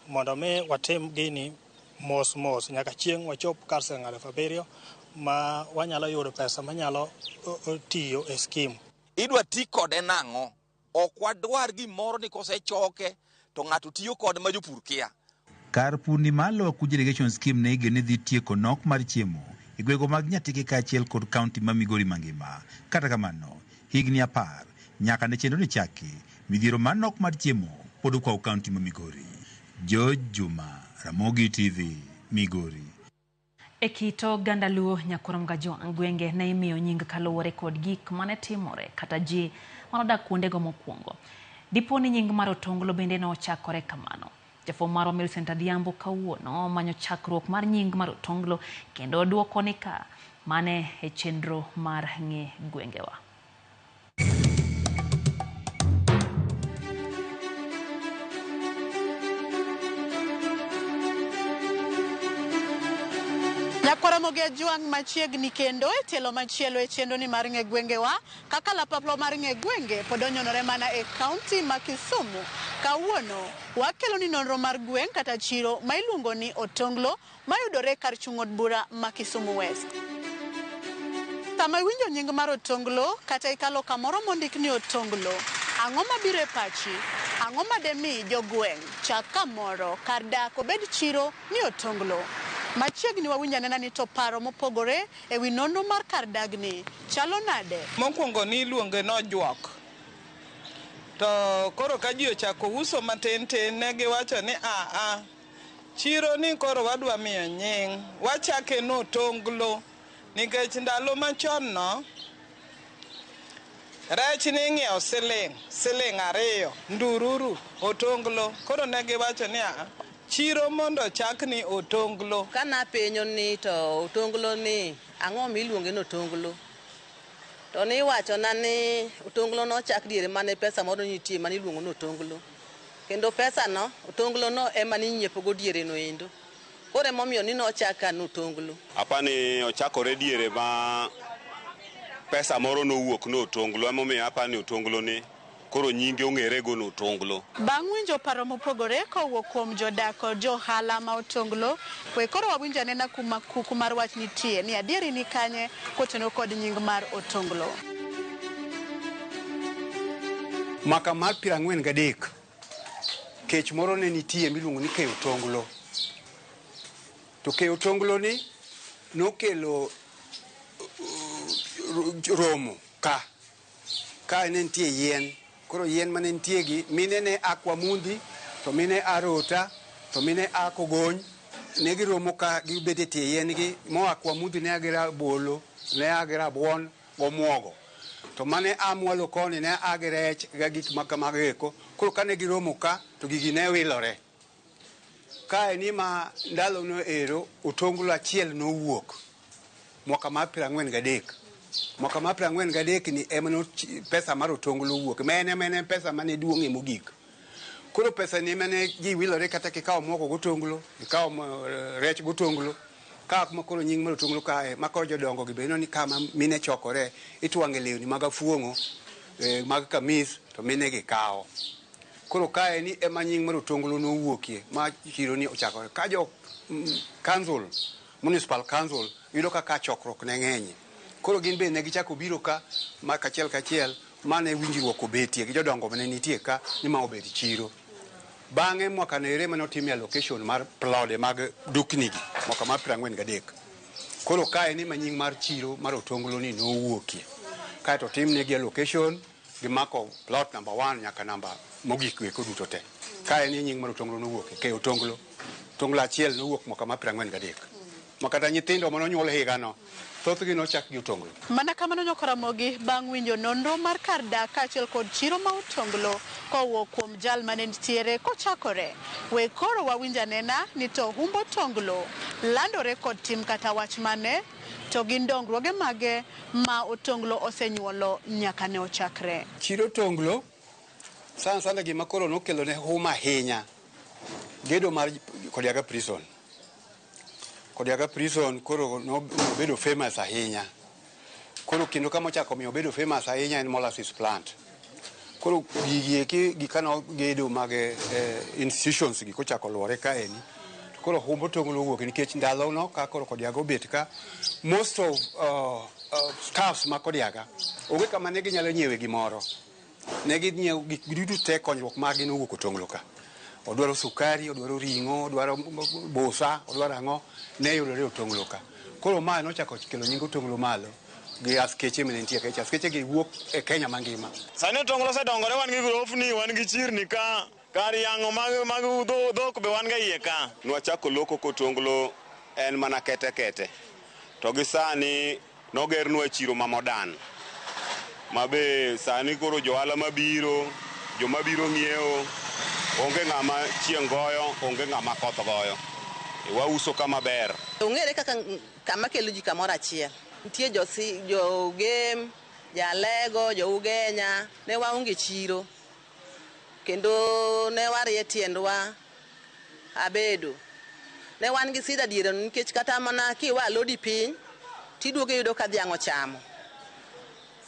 mondo mi watim gini mos mos nyaka chieng' wachop kar siling 7,000 ma wanyalo yudo pesa manyalo tiyo e scheme. Idwa ti kode nang'o? Ok wadwar gimoro ni kosechoke to ng'ato tiyo kode ma jopur kia. Kar purni mar Lower Kuja Irrigation Scheme ne igeno ni dhi tieko nok mar chiemo e gwenge mag Nyatike kaachiel kod kaunti ma Migori mangima. Kata kamano, higni 10 nyaka ne chenro ni chaki, midhiero mar nok mar chiemo pod okwawo kaunti ma Migori. George Juma, Ramogi TV, Migori. E kit oganda Luo Nyakurom Gajwang' gwenge ne imiyo nying kaluwore kod gik mane timore kata ji manodak kuondego mokwongo. Dipo ni nying mar Otonglo bende nochakore kamano. Jafwambo marwa Millicent Adhiambo kawuono manyo chakruok mar nying mar Otonglo kendo duoko ni ka mane e chenro mar ng'e gwengewa. Nyakwaramogi Ajwang' machiegni kendo e tielo machielo e chenro ni mar ng'e gwengewa kaka lapaplo mar ng'e gwenge pod onyonore mana e kaunti ma Kisumu. Kawuono wakelo ni nonro mar gweng' kata chiro ma iluongo ni Otonglo mayudore kar chung' od bura ma Kisumu West. Sama iwinjo nying mar Otonglo kata ikalo kamoro mondik ni Otonglo, ang'o mabiro e pachi? Ang'o mademi jogweng' chak kamoro kar dak obed chiro ni Otonglo? Machiegni wawinjo anena ni to paro mopogore e wi nonro mar kar dagni chalo nade? Mokwongo ni iluonge nojuok. To koro ka ji ochako uso matin tin ne giwacho ni aa chiro ni koro wadwa miyo nying wachake ni Otonglo nikech ndalo machon no rech ni ing'iewo siling siling 2 ndururu Otonglo. Koro ne giwacho ni aa chiro mondo chak ni Otonglo. Kana penjo ni to Otonglo ni ang'o miluonge ni Otonglo? To ni iwachona ni Otonglo nochak diere mane pesa moro nitie mane iluongo ni Otonglo. Kendo pesa no, Otonglo no ema ninyiepo go diere no endo. Koro emomiyo ni nochak ka ni Otonglo. Apani ochakore diere ma pesa moro nowuok ni Otonglo, emomiyo apani Otonglo ni koro nyinge ong'ere go ni Otonglo. Bang' winjo paro mopogore kowuok kuom jodak kod johala ma Otonglo, we koro wawinjo anena kuma kuku mar wach nitie ni adieri ni kanye kotenore kod nying mar Otonglo. Mwaka mar 43 kech moro ne nitie miluongo ni keyo Otonglo. To keyo Otonglo ni nokelo romo ka. Ka ne nitie yien. Koro yien mane nitie gi mine ne a Kwamundi, to mine a Rota, to mine a Kogony. Ne giromo ka gibet e tie yien gi, moa Kwamundi ne a gi rabolo, ne a gi rabuon gomuogo. To mane a mwalo koni ne a gi rech ga gik ma kamago eko. Koro kane giromo ka, to gigi ne wilore. kae ni ma ndalono ero otonglo achiel nowuok mwaka mar 43. Mwaka mar 43 ni ema pesa mar otonglo owuok. Ma en pesa mane duong'ie mogik. Koro pesa ni mane ji wilore kata kikawo mogo gotonglo, ikawo rech gotonglo. Ka kuma koro nying mar otonglo kae, ma koro jodongo gi beno ni kama mine chokore, itwang'e lewni mag afuong'o, mag kamis, to mine gi kawo. Koro kae ni ema nying mar otonglo nowuokie, ma chiro ni ochakore. Ka jo council, municipal council, yudo kaka chokruok ne ng'enye. Koro gin be ne gichako biro ka, ma kachiel kachiel, mane winjruok obetie gi jodongo mane nitie ka, ni ma obed chiro. Bang'e mwaka no ere mane otimie allocation mar plode mag dukni gi, mwaka mar 43. Koro kae ni ma nying mar chiro mar otonglo ni nowuokie. Kaeto otimnegi allocation, gimako plot number 1 nyaka namba mogik weko duto te. Kae ni nying mar otonglo nowuokie, ke otonglo. Otonglo achiel nowuok mwaka mar 43. Makata nyithindo manonyuol higano, thothgi nochak gi otonglo. Mana kamano nyokoramogi bang' winjo nonro mar kar dak kaachiel kod chiro ma otonglo kowuok kuom jal mane nitiere kochakore. We koro wawinj anena ni to humb otonglo landore kod tim kata wach mane, to gin dongruoge mage ma otonglo osenyuolo nyaka ne ochakre. Chiro otonglo sana sana gima koro nokelo ne huma ahinya, gedo mar Kodiaga Prison. Kodiaga Prison koro nobedo famous ahinya. Koro kendo kama ochako miyo obedo famous ahinya en molasses plant. Koro gigi eki gikano gedo mag institutions gi kochako luore kaeni. To koro humb otonglo owuok nikech ndalo no ka koro Kodiaga obet ka, most of staffs ma Kodiaga onge kama ne ginyalo nyiewe gimoro. Ne ginyiewo gik duto te, konyruok margi nowuok otonglo ka. Odwaro sukari, odwaro ring'o, odwaro busa, odwaro ang'o, ne yudore otonglo ka. Koro ma nochako kelo nying otonglo malo gi askeche mane nitie ka. Askeche gi wuok e Kenya mangima. Sani otonglo osedongore, wan gi grofni, wan gi chirni ka, kar yang'o mag dhok be wan ga iye ka. Nwachako loko kotonglo en mana kete kete. To gi sani nogernwa chiro ma modern. Ma be sani koro johala mabiro, joma biro ng'iewo, onge ng'ama chieng' goyo, onge ng'ama koth goyo. Wauso kama ber. Ong'ere kaka kama kelo ji kamoro achiel. Nitie jo Gem, Jalego, jo Ugenya, ne waonge chiro. Kendo ne warie tiendwa abedo. Ne wan gi sida diere nikech kata mana kiwa alodi piny, tiduogo iyudo ka dhiang' ochamo.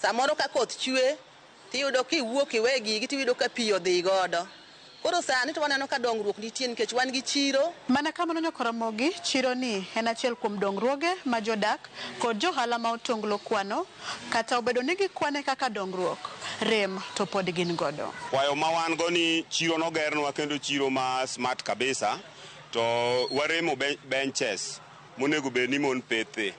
Samoro ka koth chwe, tiyudo kiwuok iwe gigi tiyudo ka pi odhi godo. Koro sani to waneno ka dongruok nitie nikech wan gi chiro. Mana kamano nyokoramogi, chiro ni en achiel kuom dongruoge ma jodak kod johala ma otonglo kwano, kata obedo ni gikwane kaka dongruok, rem to pod gin godo. Kwayo ma wan go ni chiro nogernwa kendo chiro ma smart kabisa, to waremo benches monego bed ni mon pethe.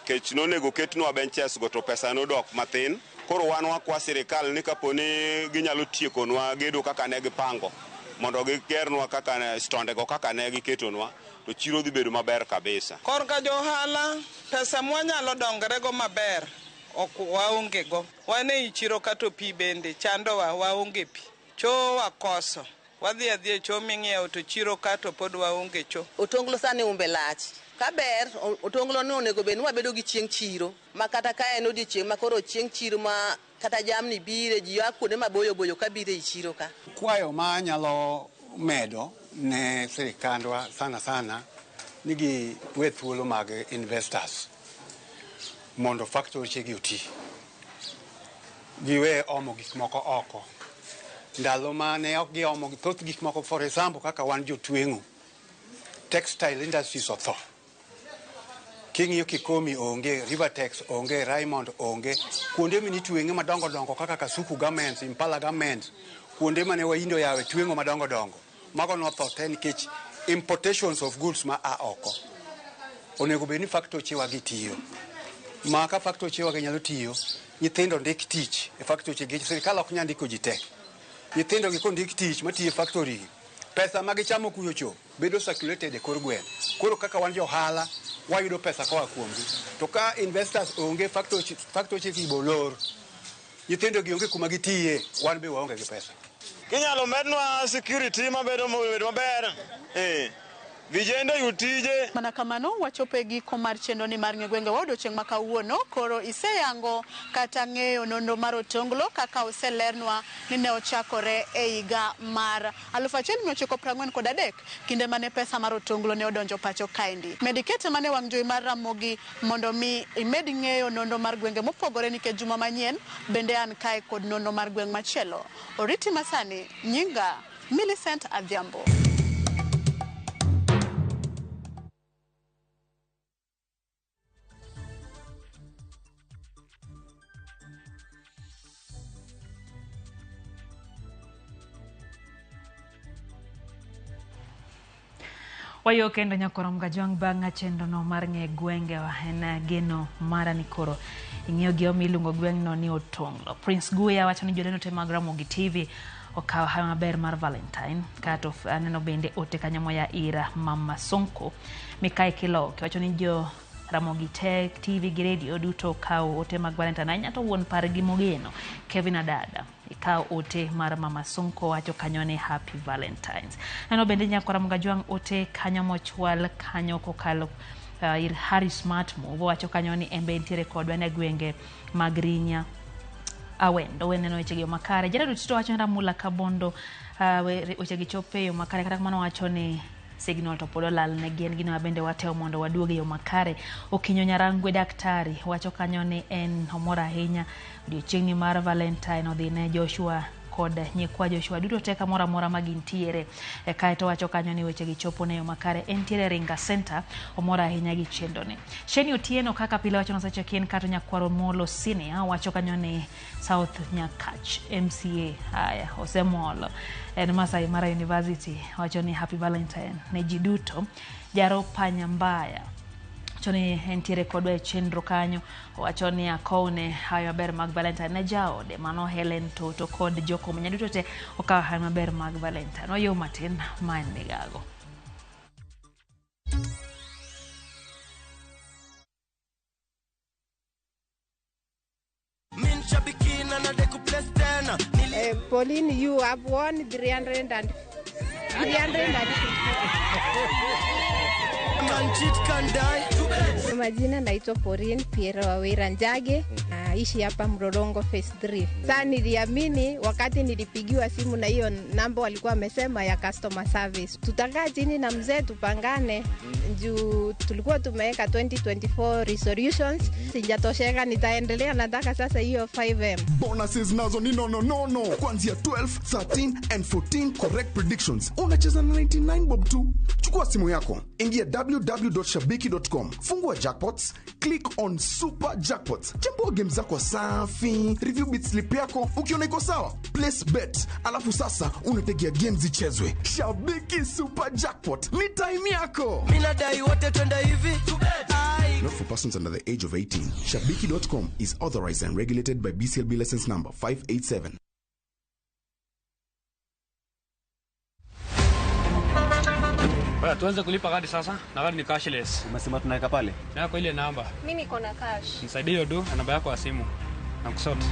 Kech nonego ketnwa benches go to pesa nodok mathin. Koro wan wakwa sirikal ni kapo ni ginyalo tiekonwa gedo kaka ne gipango, mondo gigernwa kaka ne stondego kaka ne giketonwa, to chiro dhi bedo maber kabisa. Korka johala, pesa mwanyalo dongorego maber ok waonge go. Wan ei chiro kato pi bende chandowa, waonge pi. Choo wakoso. Wadhi adhiya e choo ming'iewo to chiro ka to pod waonge choo. Otonglo sani umbe lach. Ka ber, otonglo ni onego bed ni wabedo gi chieng' chiro. Ma kata ka en odiochieng' ma koro chieng' chiro ma kata jamni bire, ji a kuonde maboyo boyo ka bire e chiro ka. Kwayo ma anyalo medo ne sirikandwa sana sana ni gi we thuolo mag investors mondo factory gi oti. Giwe omo gik moko oko. Ndalo mane ok giomo thoth gik moko, for example kaka wan jotweng'o, textile industries otho. King'iyo Kikomi onge, Rivertex onge, Raymond onge, kuonde minitweng'e madongo dongo kaka Kasuku Garments, Impala Garments, kuonde mane waindo yawe tweng'o madongo dongo. Mago notho te nikech importations of goods ma a oko. Onego bed ni factory wa gi tiyo. Ma ka factory wa gi nyalo tiyo, nyithindo ndik tich e factory gi, sirikal ok nyal ndiko ji te. Nyithindo gi kondik tich matiyo e factory gi, pesa ma gichamo kucho cho bedo circulated e kor gweng'. Koro kaka wan jo ohala, wayudo pesa koa kuomgi. To ka investors onge, factory gi bolor, nyithindo gi onge kuma gitiye, wan be waonge gi pesa. Kinyalo mednwa security mabedo maber. Vijende oyud tije. Mana kamano wachopo e giko mar chenro ni mar Ng'e Gwenge wa odiochieng' ma kawuono. Koro iseyango kata ng'eyo nonro mar otonglo kaka oselernwa ni ne ochakore e higa mar 1943 kinde mane pesa mar otonglo ne odonjo pacho kaendi. Med ikete mana e wang' jowi mar Ramogi mondo mi imed ng'eyo nonro mar gwenge mopogore nikech juma manyien bende an kae kod nonro mar gweng' machielo. Oriti masani, nyinga Millicent Adhiambo. Wayo kendo nyakorom gajwang' bang' chenrono mar ng'e gwengewa en geno mara ni koro ing'eyo gima iluongo gweng'no ni Otonglo. Prince Guya wacho ni joneno te mag Ramogi TV okawo hawi maber mar Valentine. Kato aneno bende ote kanyo moya ira Mama Sonko Mikae Kiloki wacho ni jo Ramogi Tech TV gi radio duto okawo ote mag Valentine ahinya to wuon pargi mogeno Kevin Adada ikawo ote mar Mama Sonko wacho kanyo ni Happy Valentines. Neno bende nyakwara Mugajwang' ote kanyo mochwal kanyo kokalo ir Harry Smart Move wacho kanyo ni embe entiere kodwa ne gwenge mag Rinya Awendo weneno wechegi makare. Jared Otito wacho ni Ramula Kabondo wechegi chopo e yo makare kata kamano wacho ni signal to pod olal ne gin gino bende watemo mondo waduog e yo makare. Okinyo Nyarangwe daktari wacho kanyo ni en omor ahinya odiochieng'ni mar Valentine odhi ne Joshua kod nyikwa Joshua duto te kamoro amora ma gintiere. Kaeto wacho kanyo ni wechegi chopo ne yo makare. Entiere Ringa Center, omor ahinya gi chenroni. Sheni Otieno kaka pile wacho noseche kien kato nyakwaro Molo Senior wacho kanyo ni South Nyakach MCA haya osemolo en Masai Mara University wacho ni Happy Valentine ne ji duto. Jaro Panyambaya wacho ni entiere kodwa e chenro kanyo wacho ni akowne hawi maber mag Valentine ne jaode mano Helen Toto kod jokomenya duto te okawo hawi maber mag Valentine. Wayo matin ma en migago. Pauline, you have won 300 and 350. Majina naitwa Pauline Pierre Wawira Njage, naishi hapa Mlolongo Phase 3. Sasa niliamini wakati nilipigiwa simu na hiyo namba walikuwa wamesema ya customer service. Tutakaa chini na mzee tupangane juu tulikuwa tumeweka 2024 resolutions. Sijatosheka, nitaendelea, nataka sasa hiyo 5M. Bonuses nazo ni no kuanzia 12, 13 and 14 correct predictions. Unacheza na 99 bob tu. Chukua simu yako, ingia www.shabiki.com, fungua jackpots, click on super jackpots, chambua game zako safi, review bit slip yako, ukiona iko sawa, place bet, alafu sasa unategea game zichezwe. Shabiki Super Jackpot ni time yako. Mimi nadai wote twende hivi. Not for persons under the age of 18. Shabiki.com is authorized and regulated by BCLB license number 587. Bwana, tuanze kulipa kadi sasa na kadi ni cashless. Umesema tunaweka pale? Yako ile namba. Mimi niko na cash. Nisaidie hiyo do na namba yako ya simu. Na kusort.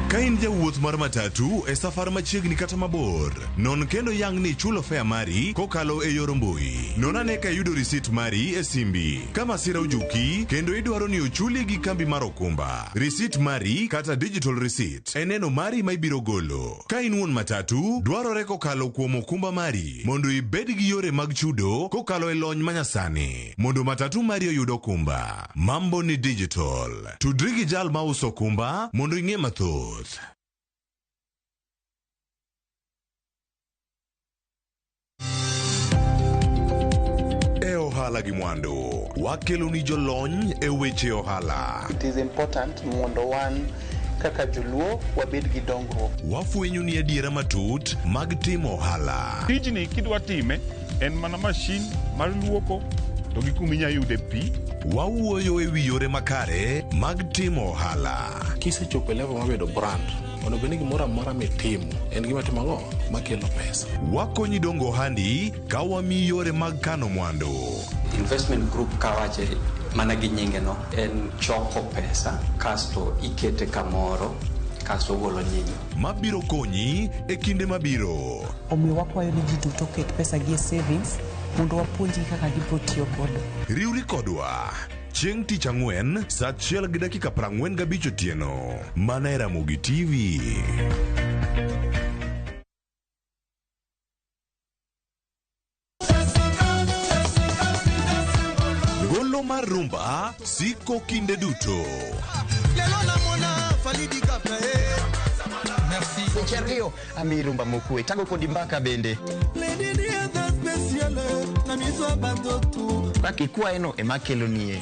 Ka in jawuoth mar matatu e safar machiegni kata mabor, non kendo yang ni ichulo fare mari kokalo e yor mbui. Non ane ka iyudo risit mari e simbi. Ka masira ojuki kendo idwaro ni ochuli gi kambi mar okumba, risit mari kata digital receipt e neno mari ma ibiro golo. Ka in wuon matatu, dwarore kokalo kuom okumba mari mondo ibed gi yore mag chudo kokalo e lony manyasani mondo matatu mari oyud okumba. Mambo ni digital. Tudri gi jal mauso okumba mondo ing'e mathoth. E ohala gi mwandu, wakelo ni jolony e weche ohala. It is important mondo wan kaka joluo wabed gi dongruok. Wafwenyo ni adiera matut mag timo ohala. Tijni kidwa time en mana mashin mar luoko to gi kuma inya yude pi. Wawuoyo e wi yore makare mag timo ohala. Kisechopo e level mar bedo brand, onego bed ni gimoro amora mitimo en gima timo ang'o makelo pesa. Wakonyi dongo ohandi ka wamiyi yore mag kano mwandu. Investment group kawache mana gi nyinge no en choko pesa kasto ikete kamoro kasto ogolo nyinyo. Mabiro konyi e kinde mabiro. Omiyo wakwayo ni ji duto oket pesa gi e savings Mondo wapuonjgi kaka gibiro tiyo godo. Riwri kodwa chieng' tich ang'wen saa 1:45 otieno mana e Ramogi TV. Golo mar rumba siko kinde duto. Seche ariyo ami rumba mokwe tago kodi mbaka bende. Kaka ikwayeno ema kelonie.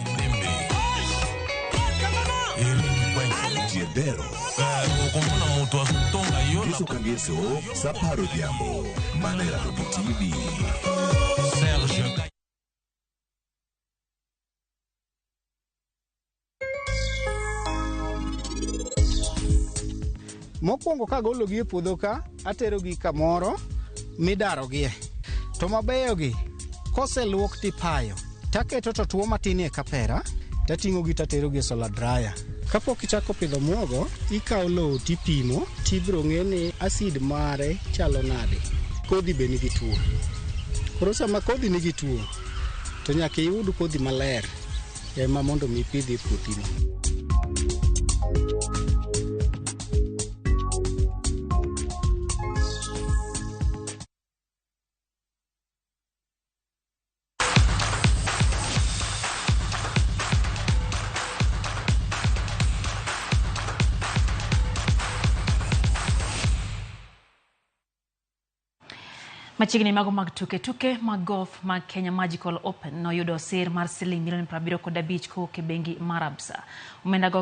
Jiedero. Ngeso ka ngeso saa 10 odhiambo mana e Ramogi TV. Mokwongo kagologi e puodho ka, aterogi kamoro midarogie. To mabeyogi, koseluok tipayo, taketo to tuo matin e kapera, tating'ogi taterogi e solar dryer. Kapok ichako pidho muogo, ikawo lowo tipimo, tibiro ng'e ni acid mare chalo nade. Kodhi be nigi tuo. Koro sama kodhi nigi tuo, to nyaka iyud kodhi maler ema mondo mi ipidhi e puothino. Machiegni mago mag tuke tuke mag golf mag Kenya Magical Open noyudo sir mar siling milion 75 kowuok e bengi mar Absa. Omenda go